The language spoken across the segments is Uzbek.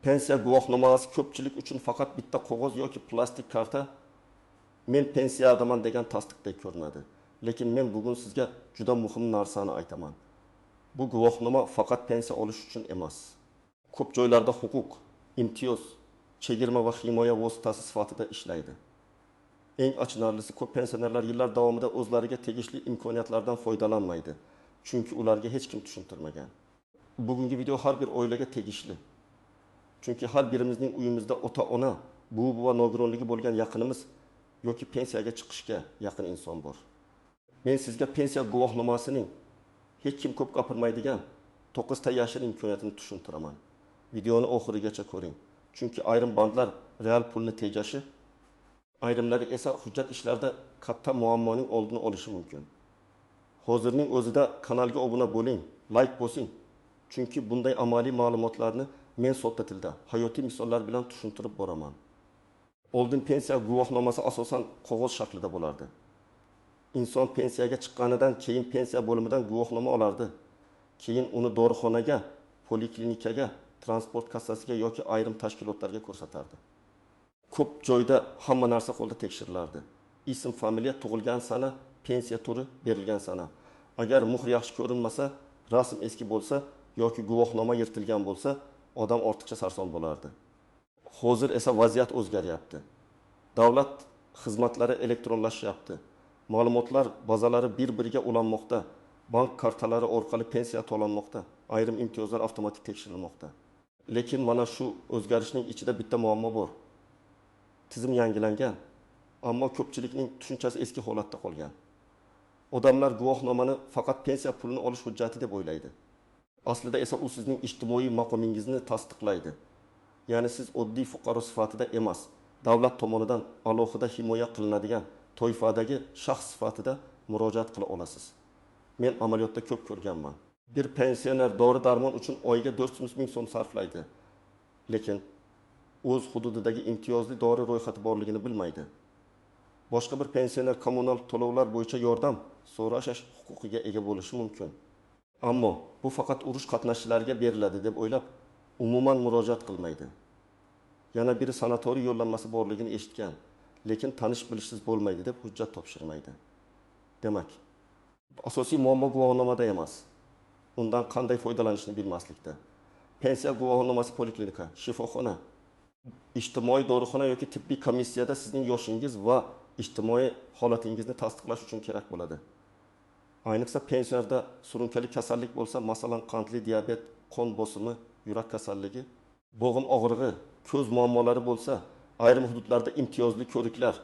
Pensiya guvohnomasi ko'pchilik uchun faqat bitta qog'oz yoki plastik karta, men pensiyadaman degan tasdiqdek ko'rinadi. Lekin men bugun sizga juda muhim narsani aytaman. Bu guvohnoma faqat pensiya olish uchun emas. Ko'p joylarda huquq, imtiyoz, chegirma va himoya vositasi sifatida ishlaydi. Eng achinarlisi, ko'p pensionerlar yillar davomida o'zlariga tegishli imkoniyatlardan foydalanmaydi. Chunki ularga hech kim tushuntirmagan. Bugungi video har bir oilaga tegishli. Chunki har birimizning uyimizda ota-ona, buvi-buva nogironligi bo'lgan yaqinimiz yoki pensiyaga chiqishga yaqin inson bor. Men sizga pensiya guvohnomasining hech kim ko'p gapirmaydigan 9 ta yashirin imkoniyatini tushuntiraman. Videoni oxirigacha ko'ring. Chunki ayrim bandlar real pulni tejashi, ayrimlari esa hujjat ishlarida katta muammoning oldini olishi mumkin. Hozirning o'zida kanalga obuna bo'ling, like bosing. Chunki bunday amaliy ma'lumotlarni men sodda tilda, hayotiy misollar bilan tushuntirib boraman. Oldin pensiya guvohnomasi asosan qog'oz shaklida bo'lardi. Inson pensiyaga chiqqanidan keyin pensiya bo'limidan guvohnoma olardi. Keyin uni dorixonaga, poliklinikaga, transport kassasiga yoki ayrim tashkilotlarga ko'rsatardi. Ko'p joyda hamma narsa qo'lda tekshirilardi. Ism, familiya, tug'ilgan sana, pensiya turi, berilgan sana. Agar muhr yaxshi ko'rinmasa, rasm eski bo'lsa yoki guvohnoma yirtilgan bo'lsa, odam ortiqcha sarson bo'lardi. Hozir esa vaziyat o'zgaryapti. Davlat xizmatlari elektronlashyapti. Ma'lumotlar bazalari bir-biriga ulanmoqda. Bank kartalari orqali pensiya to'lanmoqda. Ayrim imtiyozlar avtomatik tekshirilmoqda. Lekin mana shu o'zgarishning ichida bitta muammo bor. Tizim yangilangan, ammo ko'pchilikning tushunchasi eski holatda qolgan. Odamlar guvohnomani faqat pensiya pulini olish hujjati deb o'ylaydi. Aslida esa u sizning ijtimoiy maqomingizni tasdiqlaydi. Ya'ni siz oddiy fuqaro sifatida emas, davlat tomonidan alohida himoya qilinadigan toifadagi shaxs sifatida murojaat qila olasiz. Men amaliyotda ko'p ko'rganman. Bir pensioner dori-darmon uchun oyga 400 ming so'm sarflaydi. Lekin o'z hududidagi imtiyozli dori ro'yxati borligini bilmaydi. Boshqa bir pensioner kommunal to'lovlar bo'yicha yordam so'rash huquqiga ega bo'lishi mumkin. Ammo bu faqat urush qatnashchilariga beriladi deb o'ylab, umuman murojaat qilmaydi. Yana biri sanatoriy yo'llanmasi borligini eshitgan, lekin tanish bilishsiz bo'lmaydi deb hujjat topshirmaydi. Demak, asosiy muammo guvohnomada emas, undan qanday foydalanishni bilmaslikda. Pensiya guvohnomasi poliklinika, shifoxona, ijtimoiy dorixona yoki tibbiy komissiyada sizning yoshingiz va ijtimoiy holatingizni tasdiqlash uchun kerak bo'ladi. Ayniqsa pensionerda surunkali kasallik bo'lsa, masalan, qandli diabet, qon bosimi, yurak kasalligi, bo'g'im og'rig'i, ko'z muammolari bo'lsa, ayrim hududlarda imtiyozli ko'riklar,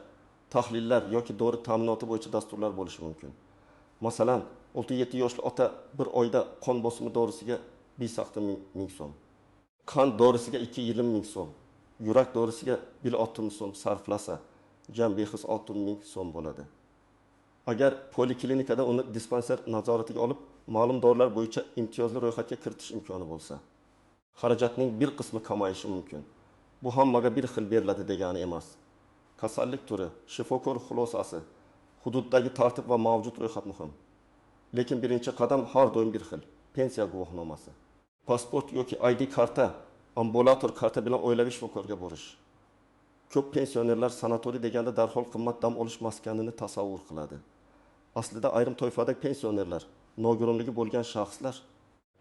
tahlillar yoki dori ta'minoti bo'yicha dasturlar bo'lishi mumkin. Masalan, 67 yoshli ota bir oyda qon bosimi dorisiga 5,5 ming so'm, qand dorisiga 2,5 ming so'm, yurak dorisiga 1,6 ming so'm sarflasa, jam 5,6 ming so'm bo'ladi. Agar poliklinikada uni dispanser nazoratiga olib, ma'lum dorilar bo'yicha imtiyozli ro'yxatga kiritish imkoni bo'lsa, xarajatning bir qismi kamayishi mumkin. Bu hammaga bir xil beriladi degani emas. Kasallik turi, shifokor xulosasi, hududdagi tartib va mavjud ro'yxat muhim. Lekin birinchi qadam har doim bir xil pensiya guvohnomasi. Pasport yoki ID karta, ambulator karta bilan oilaviy shifokorga borish. Ko'p pensionerlar sanatoriy deganda darhol qimmat dam olish maskanini tasavvur qiladi. Aslida ayrim toifadagi pensionerlar, nogironligi bo'lgan shaxslar,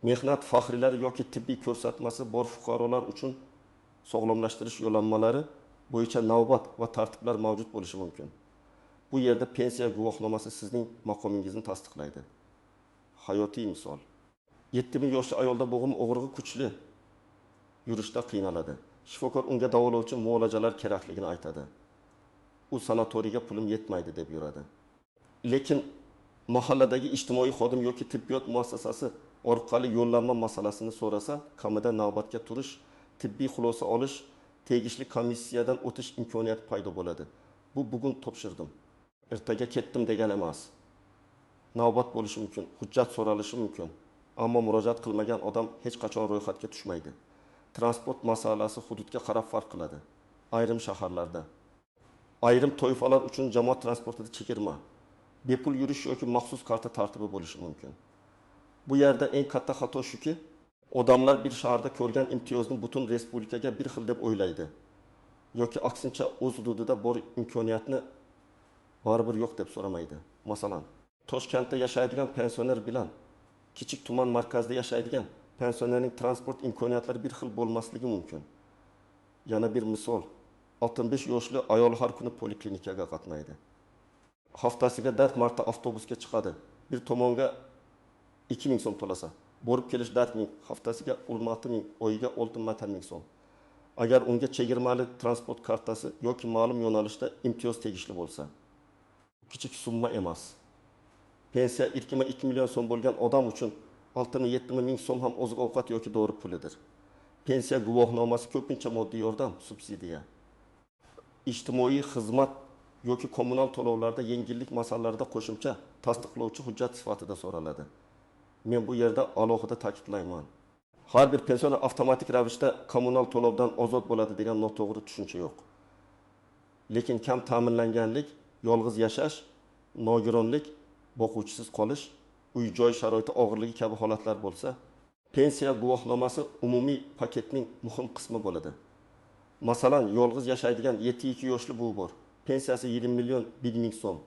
mehnat faxriylari yoki tibbiy ko'rsatmasi bor fuqarolar uchun sog'lomlashtirish yo'llanmalari bo'yicha navbat va tartiblar mavjud bo'lishi mumkin. Bu yerda pensiya guvohnomasi sizning maqomingizni tasdiqlaydi. Hayotiy misol. 70 yoshli ayolda bo'g'im og'rig'i kuchli, yurishda qiynaladi. Shifokor unga davolovchi muolajalar kerakligini aytadi. U sanatoriyga pulim yetmaydi deb yuradi. Lekin mahalladagi ijtimoiy xodim yoki tibbiyot muassasasi orqali yo'llanma masalasini so'rasa, kamida navbatga turish, tibbiy xulosa olish, tegishli komissiyadan o'tish imkoniyati paydo bo'ladi. Bu bugun topshirdim, ertaga ketdim degan emas. Navbat bo'lishi mumkin, hujjat so'ralishi mumkin, ammo murojaat qilmagan odam hech qachon ro'yxatga tushmaydi. Transport masalasi hududga qarab farq qiladi. Ayrim shaharlarda ayrim toifalar uchun jamoat transportida chegirma, bepul yurish yoki maxsus karta tartibi bo'lishi mumkin. Bu yerda eng katta xato shuki, Odamlar bir shaharda ko'rgan imtiyozni butun respublikaga bir xil deb o'ylaydi. Yoki aksincha, o'z hududida bor imkoniyatni baribir yo'q deb so'ramaydi. Masalan, Toshkentda yashaydigan pensioner bilan kichik tuman markazida yashaydigan pensionerning transport imkoniyatlari bir xil bo'lmasligi mumkin. Yana bir misol: 65 yoshli ayol har kuni poliklinikaga qatnaydi. Haftasiga 4 marta avtobusga chiqadi. Bir tomonga 2000 so'm to'lasa, borib kelish 4000, haftasiga 16000, oyiga 60 000 so'm. Agar unga chegirmali transport kartasi yoki ma'lum yo'nalishda imtiyoz tegishli bo'lsa, kichik summa emas. Pensiya 2,2 million so'm bo'lgan odam uchun 6 000-7 ming so'm ham oziq-ovqat yoki dori pulidir. Pensiya guvohnomasi ko'pincha moddiy yordam, subsidiya, ijtimoiy xizmat yoki kommunal to'lovlarda yengillik masalalarida qo'shimcha tasdiqlovchi hujjat sifatida so'raladi. Men bu yerda alohida ta'kidlayman. Har bir pensioner avtomatik ravishda kommunal to'lovdan ozod bo'ladi degan noto'g'ri tushuncha yo'q. Lekin kam ta'minlanganlik, yolg'iz yashash, nogironlik, boquvchisiz qolish, uy-joy sharoiti og'irligi kabi holatlar bo'lsa, pensiya guvohnomasi umumiy paketning muhim qismi bo'ladi. Masalan, yolg'iz yashaydigan 72 yoshli buvi bor. Pensiyasi 20 million 1 ming so'm.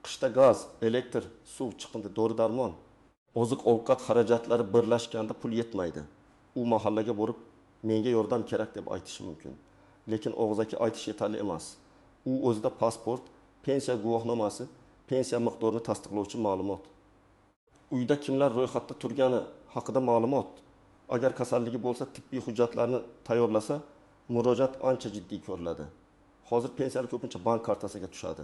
Qishda gaz, elektr, suv, chiqindi, dori-darmon, oziq-ovqat xarajatlari birlashganda pul yetmaydi. U mahallaga borib, menga yordam kerak deb aytishi mumkin. Lekin og'zaki aytish yetarli emas. U o'zida pasport, pensiya guvohnomasi, pensiya miqdorini tasdiqlovchi ma'lumot, uyda kimlar ro'yxatda turgani haqida ma'lumot, agar kasalligi bo'lsa tibbiy hujjatlarni tayyorlasa, murojaat ancha jiddiy ko'riladi. Hozir pensiyalar ko'pincha bank kartasiga tushadi.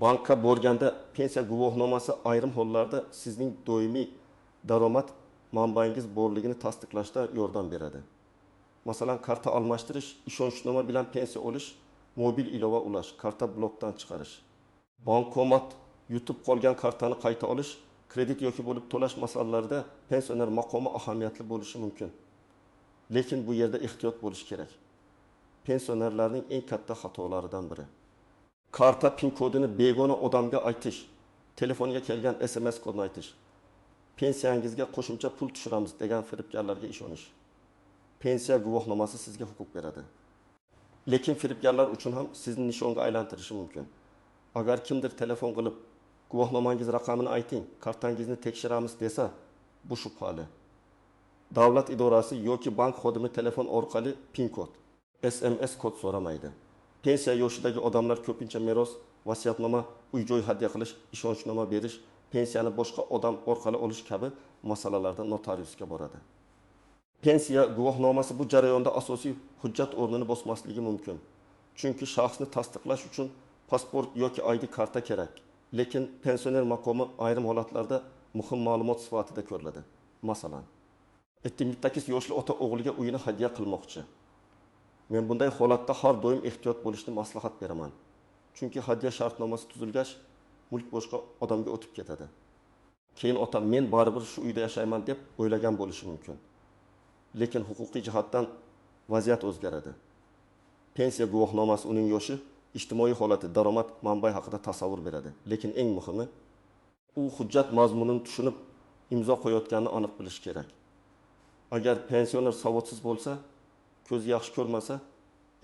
Bankka borganda pensiya guvohnomasi ayrim hollarda sizning doimiy daromad manbangiz borligini tasdiqlashda yordam beradi. Masalan, karta almashtirish, ishonchnoma bilan pensiya olish, mobil ilova ulash, karta blokdan chiqarish, bankomat yutib qolgan kartani qayta olish, kredit yoki bo'lib to'lash masalalarida pensioner maqomi ahamiyatli bo'lishi mumkin. Lekin bu yerda ehtiyot bo'lish kerak. Pensionerlarning eng katta xatolaridan biri: karta pin kodini begona odamga aytish, telefonga kelgan SMS kodini aytish, pensiyangizga qo'shimcha pul tushiramiz degan firibgarlarga ishonish. Pensiya guvohnomasi sizga huquq beradi. Lekin firibgarlar uchun ham sizni nishonga aylantirishi mumkin. Agar kimdir telefon qilib, guvohnomangiz raqamini ayting, kartangizni tekshiramiz desa, bu shubhali. Davlat idorasi yoki bank xodimi telefon orqali pin kod, SMS kod so'ramaydi. Pensiya yoshidagi odamlar ko'pincha meros, vasiyatnoma, uy-joy hadya qilish, ishonchnoma berish, pensiyani boshqa odam orqali olish kabi masalalarda notariusga boradi. Pensiya guvohnomasi bu jarayonda asosiy hujjat o'rnini bosmasligi mumkin. Chunki shaxsni tasdiqlash uchun pasport yoki ID karta kerak. Lekin pensioner maqomi ayrim holatlarda muhim ma'lumot sifatida ko'riladi. Masalan, 78 yoshli ota o'g'liga uyini hadya qilmoqchi. Men bunday holatda har doim ehtiyot bo'lishni maslahat beraman. Chunki hadya shartnomasi tuzilgach, mulk boshqa odamga o'tib ketadi. Keyin ota men baribir shu uyda yashayman deb o'ylagan bo'lishi mumkin. Lekin huquqiy jihatdan vaziyat o'zgaradi. Pensiya guvohnomasi uning yoshi, ijtimoiy holati, daromad manbai haqida tasavvur beradi. Lekin eng muhimi, u hujjat mazmunini tushunib imzo qo'yayotganini aniq bilish kerak. Agar pensioner savodsiz bo'lsa, ko'zi yaxshi ko'rmasa,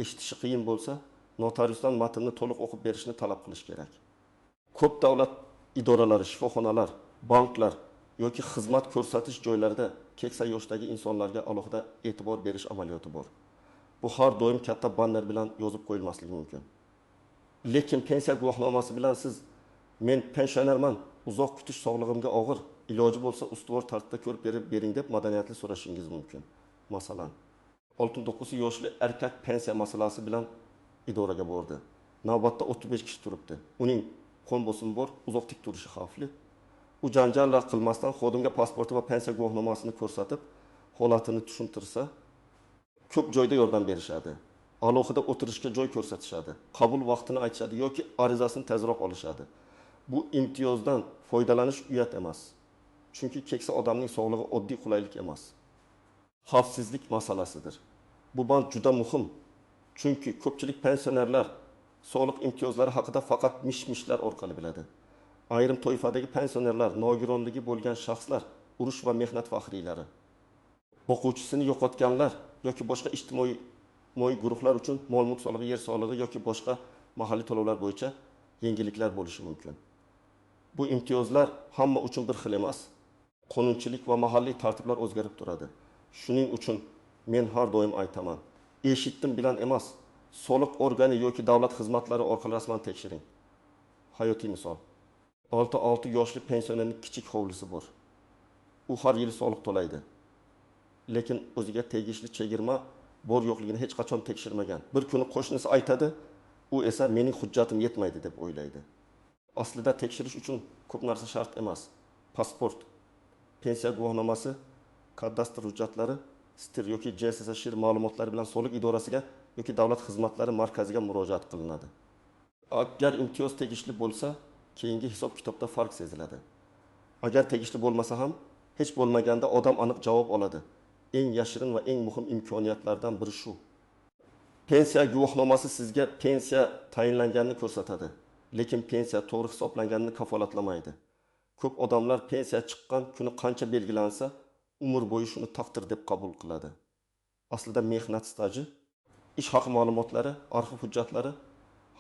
eshitishi qiyin bo'lsa, notariusdan matnni to'liq o'qib berishni talab qilish kerak. Ko'p davlat idoralari, shifoxonalar, banklar yoki xizmat ko'rsatish joylarida keksa yoshdagi insonlarga alohida e'tibor berish amaliyoti bor. Bu har doim katta banner bilan yozib qo'yilmasligi mumkin. Lekin pensiya guvohnomasi bilan siz men pensionerman, uzoq kutish sog'lig'imga og'ir, iloji bo'lsa ustuvor tartibda ko'rib berib bering deb madaniyatli so'rashingiz mumkin. Masalan, 69 yoshli erkak pensiya masalasi bilan idoraga bordi. Navbatda 35 kishi turibdi. Uning qon bosimi bor, uzoq tik turishi xavfli. U janjallar qilmasdan xodimga pasporti va pensiya guvohnomasini ko'rsatib, holatini tushuntirsa, ko'p joyda yordam berishadi. Alohida o'tirishga joy ko'rsatishadi. Qabul vaqtini aytishadi yoki arizasini tezroq olishadi. Bu imtiyozdan foydalanish uyat emas. Chunki keksa odamning sog'lig'i oddiy qulaylik emas. Xavfsizlik masalasidir. Bu band juda muhim. Chunki ko'pchilik pensionerlar soliq imtiyozlari haqida faqat mish-mishlar orqali biladi. Ayrim toifadagi pensionerlar, nogironligi bo'lgan shaxslar, urush va mehnat faxriylari. Boquvchisini yo'qotganlar yoki boshqa ijtimoiy guruhlar uchun mol-mulk solig'i, yer solig'i yoki boshqa mahalliy to'lovlar bo'yicha yengilliklar bo'lishi mumkin. Bu imtiyozlar hamma uchun bir xil emas. Qonunchilik va mahalliy tartiblar o'zgarib turadi. Shuning uchun men har doim aytaman: eshitdim bilan emas, soliq organi yoki davlat xizmatlari orqali rasman tekshiring. Hayotiy misol. 66 yoshli pensionerning kichik hovlisi bor. U har yili soliq to'laydi. Lekin o'ziga tegishli chegirma bor yo'qligini hech qachon tekshirmagan. Bir kuni qo'shnisi aytadi, u esa mening hujjatim yetmaydi deb o'ylaydi. Aslida tekshirish uchun ko'p narsa shart emas. Pasport, pensiya guvohnomasi, kadastr hujjatlari, STIR yoki JSS SHIR ma'lumotlari bilan soliq idorasiga yoki davlat xizmatlari markaziga murojaat qilinadi. Agar imtiyoz tegishli bo'lsa, keyingi hisob-kitobda farq seziladi. Agar tegishli bo'lmasa ham, hech bo'lmaganda odam aniq javob oladi. Eng yashirin va eng muhim imkoniyatlardan biri shu. Pensiya guvohnomasi sizga pensiya tayinlanganini ko'rsatadi, lekin pensiya to'g'ri hisoblanganini kafolatlamaydi. Ko'p odamlar pensiya chiqqan kuni qancha belgilansa, umr bo'yi shuni taqdir deb qabul qiladi. Aslida mehnat staji, ish haqi ma'lumotlari, arxiv hujjatlari,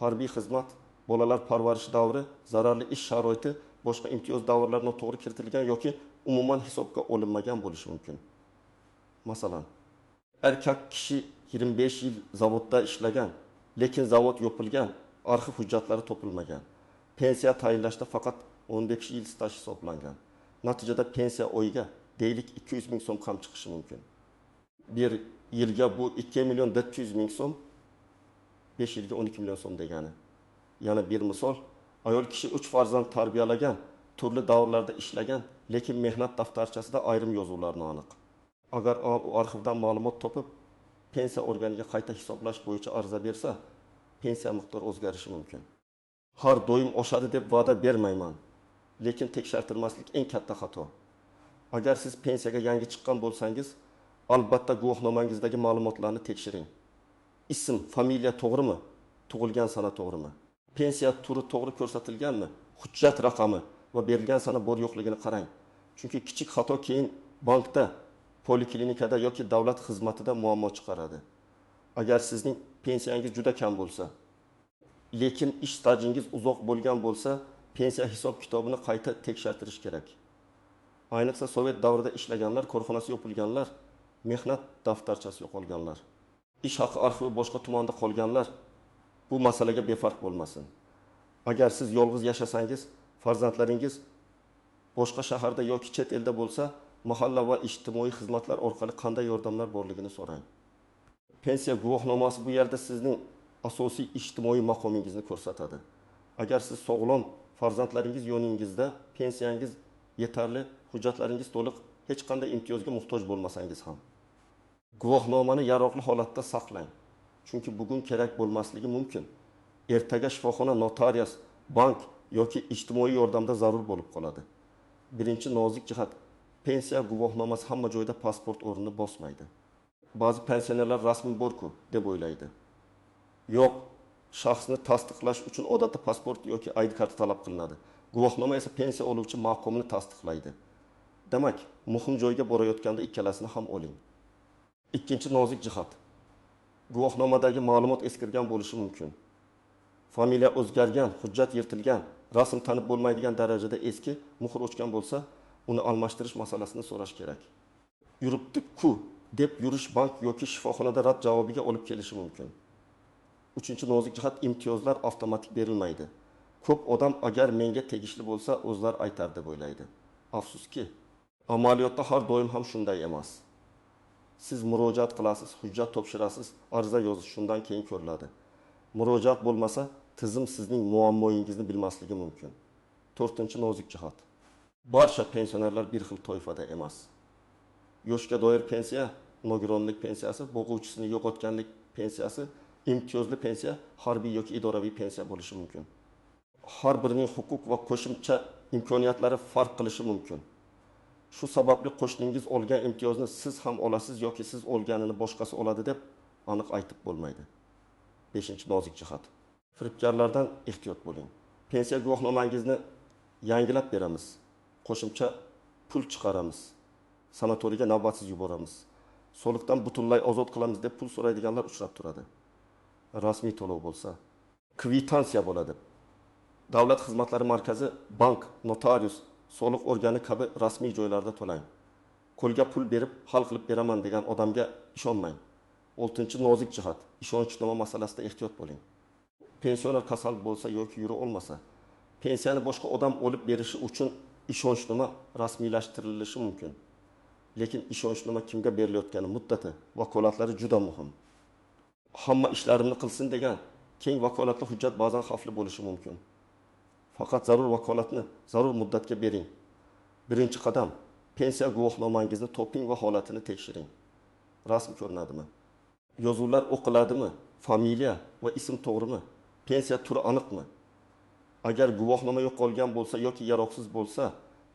harbiy xizmat, bolalar parvarishi davri, zararli ish sharoiti, boshqa imtiyoz davrlari noto'g'ri kiritilgan yoki umuman hisobga olinmagan bo'lishi mumkin. Masalan, erkak kishi 25 yil zavodda ishlagan, lekin zavod yopilgan, arxiv hujjatlari topilmagan. Pensiya tayinlashda faqat 15 yil staj hisoblangan. Natijada pensiya oyiga deylik 200 ming so'm kam chiqishi mumkin. Bir yilga bu 2 million 400 ming so'm, 5 yilga 12 million so'm degani. Yana bir misol, ayol kishi 3 farzand tarbiyalagan, turli davrlarda ishlagan, lekin mehnat daftarchasida ayrim yozuvlar noaniq. Agar u arxivdan ma'lumot topib, pensiya organiga qayta hisoblash bo'yicha ariza bersa, pensiya miqdori o'zgarishi mumkin. Har doim oshadi deb va'da bermayman, lekin tekshirtirmaslik eng katta xato. Agar siz pensiyaga yangi chiqqan bo'lsangiz, albatta guvohnomangizdagi ma'lumotlarni tekshiring. Ism, familiya to'g'rimi? Tug'ilgan sana to'g'rimi? Pensiya turi to'g'ri ko'rsatilganmi? Hujjat raqami va berilgan sana bor yo'qligini qarang. Chunki kichik xato keyin bankda, poliklinikada yoki davlat xizmatida muammo chiqaradi. Agar sizning pensiyangiz juda kam bo'lsa, lekin ish stajingiz uzoq bo'lgan bo'lsa, pensiya hisob-kitobini qayta tekshirtirish kerak. Ayniqsa Sovet davrida ishlaganlar, korxonasi yopilganlar, mehnat daftarchasi yo'qolganlar, ish haqi arxivi boshqa tumanda qolganlar bu masalaga befarq bo'lmasin. Agar siz yolg'iz yashasangiz, farzandlaringiz boshqa shaharda yoki chet elda bo'lsa, mahalla va ijtimoiy xizmatlar orqali qanday yordamlar borligini so'rang. Pensiya guvohnomasi bu yerda sizning asosiy ijtimoiy maqomingizni ko'rsatadi. Agar siz sog'lom, farzandlaringiz yoningizda, pensiyangiz yetarli, hujjatlaringiz to'liq, hech qanday imtiyozga muhtoj bo'lmasangiz ham guvohnomani yaroqli holatda saqlang. Chunki bugun kerak bo'lmasligi mumkin. Ertaga shifoxona, notarius, bank yoki ijtimoiy yordamda zarur bo'lib qoladi. Birinchi nozik jihat, pensiya guvohnomasi hamma joyda pasport o'rnini bosmaydi. Ba'zi pensionerlar rasmiy bor-ku deb o'ylaydi. Yo'q, shaxsni tasdiqlash uchun odatda pasport yoki ID karta talab qilinadi. Guvohnoma esa pensiya oluvchi maqomini tasdiqlaydi. Demak, muhim joyga borayotganda ikkalasini ham oling. Ikkinchi nozik jihat. Guvohnomadagi ma'lumot eskirgan bo'lishi mumkin. Familiya o'zgargan, hujjat yirtilgan, rasm tanib bo'lmaydigan darajada eski, muhr o'chgan bo'lsa, uni almashtirish masalasini so'rash kerak. Yuribdi-ku deb yurish bank yoki shifoxonada rad javobiga olib kelishi mumkin. Uchinchi nozik jihat, imtiyozlar avtomatik berilmaydi. Ko'p odam agar menga tegishli bo'lsa, o'zlari aytar deb o'ylaydi. Afsuski, amaliyotda har doim ham shunday emas. Siz murojaat qilasiz, hujjat topshirasiz, ariza yozish shundan keyin ko'riladi. Murojaat bo'lmasa, tizim sizning muammoyingizni bilmasligi mumkin. To'rtinchi nozik jihat. Barcha pensionerlar bir xil toifada emas. Yoshga doir pensiya, nogironlik pensiyasi, boquvchisini yo'qotganlik pensiyasi, imtiyozli pensiya, harbiy yoki idoraviy pensiya bo'lishi mumkin. Har birining huquq va qo'shimcha imkoniyatlari farq qilishi mumkin. Shu sababli qo'shningiz olgan imtiyozni siz ham olasiz yoki siz olganini boshqasi oladi deb aniq aytib bo'lmaydi. 5. Nozik jihat. Firibgarlardan ehtiyot bo'ling. Pensiya guvohnomangizni yangilab beramiz. Qo'shimcha pul chiqaramiz. Sanatoriyga navbatsiz yuboramiz. Soliqdan butunlay ozod qilamiz deb pul so'raydiganlar uchrab turadi. Rasmiy to'lov bo'lsa, kvitansiya bo'ladi. Davlat xizmatlari markazi, bank, notarius, soliq organi kabi rasmiy joylarda to'lang. Qo'lga pul berib hal qilib beraman degan odamga ishonmang. Oltinchi nozik jihat, ishonchnoma masalasida ehtiyot bo'ling. Pensioner kasal bo'lsa yoki yura olmasa, pensiyani boshqa odam olib berishi uchun ishonchnoma rasmiylashtirilishi mumkin. Lekin ishonchnoma kimga berilayotgani, muddati, vakolatlari juda muhim. Hamma ishlarimni qilsin degan keng vakolatli hujjat ba'zan xavfli bo'lishi mumkin. Faqat zarur vakolatni zarur muddatga bering. Birinchi qadam, pensiya guvohnomangizni toping va holatini tekshiring. Rasm ko'rinadimi? Yozuvlar o'qiladimi? Familiya va ism to'g'rimi? Pensiya turi aniqmi? Agar guvohnoma yo'qolgan bo'lsa yoki yaroqsiz bo'lsa,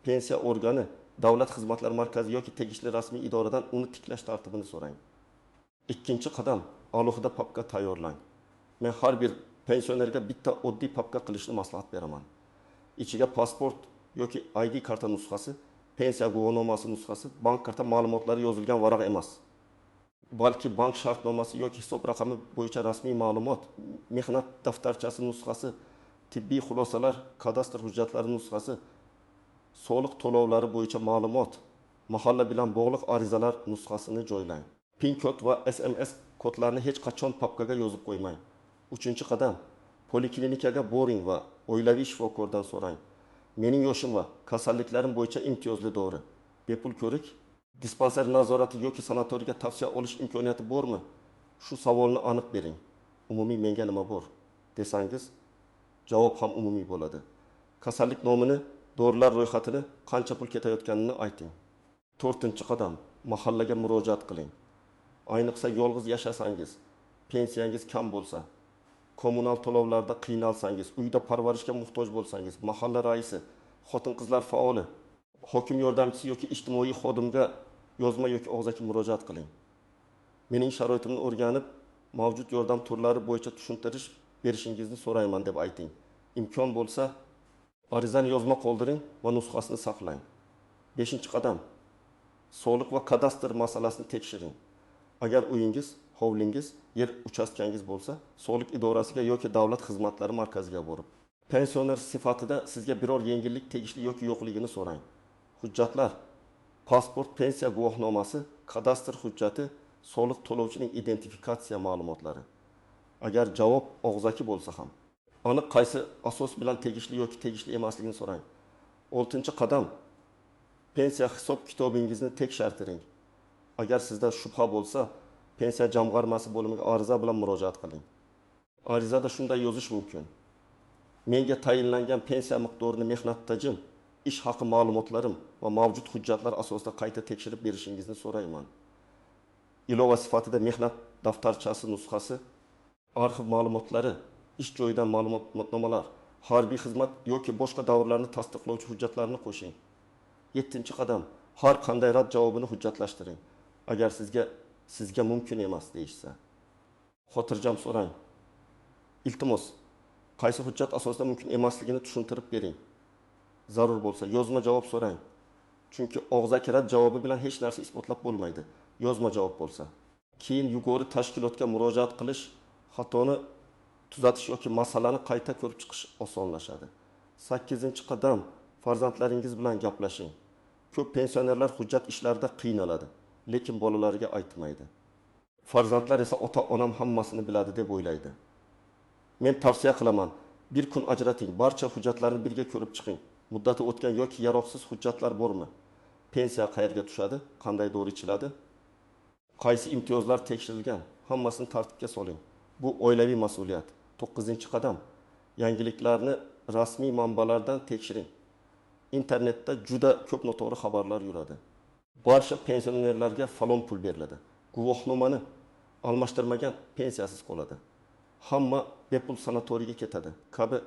pensiya organi, davlat xizmatlari markazi yoki tegishli rasmiy idoradan uni tiklash tartibini so'rang. Ikkinchi qadam, alohida papka tayyorlang. Men har bir pensionerga bitta oddiy papka qilishni maslahat beraman. Ichiga pasport yoki ID karta nusxasi, pensiya guvohnomasi nusxasi, bank karta ma'lumotlari yozilgan varaq emas, balki bank shartnomasi yoki hisob raqami bo'yicha rasmiy ma'lumot, mehnat daftarchasi nusxasi, tibbiy xulosalar, kadastr hujjatlari nusxasi, soliq to'lovlari bo'yicha ma'lumot, mahalla bilan bog'liq arizalar nusxasini joylang. PIN kod va SMS kodlarini hech qachon papkaga yozib qo'ymang. Uchinchi qadam, poliklinikaga boring va oilaviy shifokordan so'rang. Mening yoshim va kasalliklarim bo'yicha imtiyozli dori, bepul ko'rik, dispanser nazorati yoki sanatoriyga tavsiya olish imkoniyati bormi? Shu savolni aniq bering. Umumiy menga nima bor desangiz, javob ham umumiy bo'ladi. Kasallik nomini, dorilar ro'yxatini, qancha pul ketayotganini ayting. To'rtinchi qadam, mahallaga murojaat qiling. Ayniqsa yolg'iz yashasangiz, pensiyangiz kam bo'lsa, kommunal to'lovlarda qiynalsangiz, uyda parvarishga muhtoj bo'lsangiz, mahalla raisi, xotin-qizlar faoli, hokim yordamchisi yoki ijtimoiy xodimga yozma yoki og'zaki murojaat qiling. Mening sharoitimni o'rganib, mavjud yordam turlari bo'yicha tushuntirish berishingizni so'rayman deb ayting. Imkon bo'lsa, arizani yozma qoldiring va nusxasini saqlang. Beshinchi qadam, soliq va kadastr masalasini tekshiring. Agar uyingiz, hovlingiz, yer uchastkangiz bo'lsa, soliq idorasiga yoki davlat xizmatlari markaziga borib, pensioner sifatida sizga biror yengillik tegishli yoki yo'qligini so'rang. Hujjatlar: pasport, pensiya guvohnomasi, kadastr hujjati, soliq to'lovchining identifikatsiya ma'lumotlari. Agar javob og'zaki bo'lsa ham, aniq qaysi asos bilan tegishli yoki tegishli emasligini so'rang. Oltinchi qadam, pensiya hisob kitobingizni tekshirtiring. Agar sizda shubha bo'lsa, pensiya jamg'armasi bo'limiga ariza bilan murojaat qiling. Arizada shunday yozish mumkin: menga tayinlangan pensiya miqdorini mehnatdajim, ish haqi ma'lumotlarim va mavjud hujjatlar asosida qayta tekshirib berishingizni so'rayman. Ilova sifatida mehnat daftarchasi nusxasi, arxiv ma'lumotlari, ish joyidan ma'lumotnomalar, harbiy xizmat yoki boshqa davrlarni tasdiqlovchi hujjatlarni qo'shing. Yettinchi qadam, har qanday rad javobini hujjatlashtiring. Agar sizga mumkin emas deyishsa, xotirjam so'rang. Iltimos, qaysi hujjat asosida mumkin emasligini tushuntirib bering. Zarur bo'lsa, yozma javob so'rang. Chunki og'zaki rad javobi bilan hech narsa isbotlab bo'lmaydi. Yozma javob bo'lsa. Keyin yuqori tashkilotga murojaat qilish, xatoni tuzatish yoki masalani qayta ko'rib chiqish osonlashadi. 8-qadam, farzandlaringiz bilan gaplashing. Ko'p pensionerlar hujjat ishlarida qiynaladi, lekin bolalariga aytmaydi. Farzandlar esa ota-onam hammasini biladi deb o'ylaydi. Men tavsiya qilaman, bir kun ajrating, barcha hujjatlarni birga ko'rib chiqing. Muddati o'tgan yoki yaroqsiz hujjatlar bormi? Pensiya qayerga tushadi? Qanday dori ichiladi? Qaysi imtiyozlar tekshirilgan? Hammasini tartibga soling. Bu oilaviy mas'uliyat. 9-qadam, yangiliklarni rasmiy manbalardan tekshiring. Internetda juda ko'p noto'g'ri xabarlar yuradi. Barcha pensionerlarga falon pul beriladi. Guvohnomani almashtirmagan pensiyasiz qoladi. Hamma bepul sanatoriyga ketadi. Kabi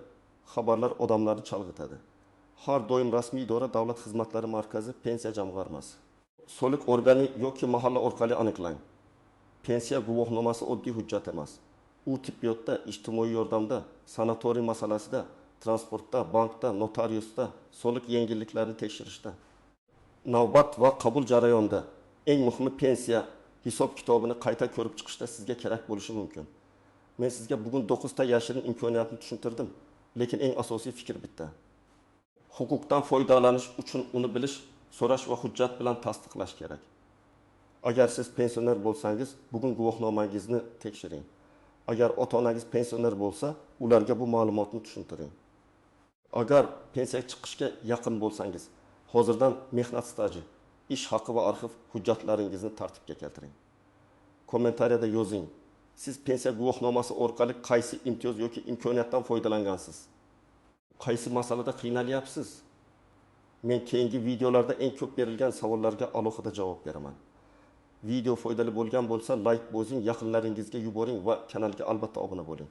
xabarlar odamlarni chalg'itadi. Har doim rasmiy idora, davlat xizmatlari markazi, pensiya jamg'armasi, soliq organi yoki mahalla orqali aniqlang. Pensiya guvohnomasi oddiy hujjat emas. U tibbiyotda, ijtimoiy yordamda, sanatoriy masalasida, transportda, bankda, notariusda, soliq yengilliklarini tekshirishda, navbat va qabul jarayonida, eng muhimi pensiya Hisob-kitobini qayta ko'rib chiqishda sizga kerak bo'lishi mumkin. Men sizga bugun 9 ta yashirin imkoniyatni tushuntirdim, lekin eng asosiy fikr bitta. Huquqdan foydalanish uchun uni bilish, so'rash va hujjat bilan tasdiqlash kerak. Agar siz pensioner bo'lsangiz, bugun guvohnomangizni tekshiring. Agar ota-onangiz pensioner bo'lsa, ularga bu ma'lumotni tushuntiring. Agar pensiyaga chiqishga yaqin bo'lsangiz, hozirdan mehnat staji, ish haqi va arxiv hujjatlaringizni tartibga keltiring. Kommentariyada yozing. Siz pensiya guvohnomasi orqali qaysi imtiyoz yoki imkoniyatdan foydalangansiz? Qaysi masalada qiynalyapsiz? Men keyingi videolarda eng ko'p berilgan savollarga alohida javob beraman. Video foydali bo'lgan bo'lsa, like bosing, yaqinlaringizga yuboring va kanalga albatta obuna bo'ling.